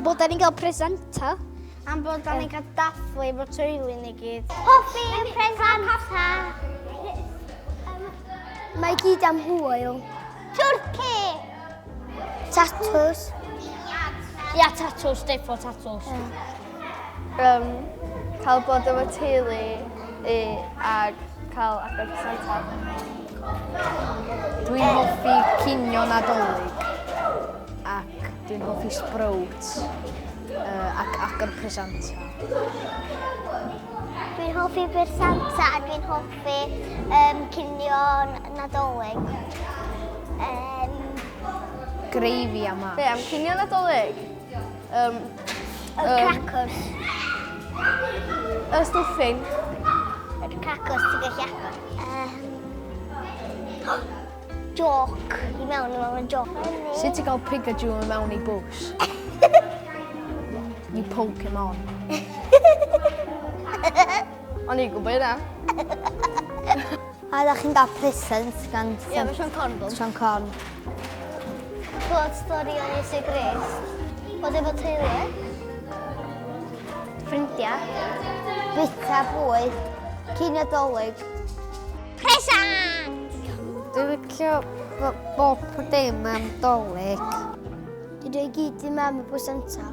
A bod da ni'n cael presanta. Am bod da ni'n cael dathlu efo teulu ni gyd. Hoffi presanta. Mae gyd am hwyl. Twrci! Tatws. Ia, tatws, defo tatws. Cael bod efo teulu i ag cael agor presanta. Dwi'n hoffi cinio Nadolig ac dwi'n hoffi sprouts ac agor presanta. Dwi'n hoffi presanta a dwi'n hoffi cinio Nadolig. Gravy a mash. Be am cinio Nadolig? Y crackers. Y stuffing. Y crackers ti'n gallu agor. Joc. I mewn, i mewn yn joc. Sut ti'n cael Pikachu i mewn i bws? You poke him on. O'n i'n gwybod hynna. A ydych chi'n cael present gan Ie, mae Siôn Corn dod. Siôn Corn. Clywed stori o Iesu Grist. Bod efo teulu. Ffrindiau. Bita bwyd. Cyn Nadolig. Presant! Dwi'n licio bob dim am Dolig. Dwi'n rhoi gyd i mam y presenta.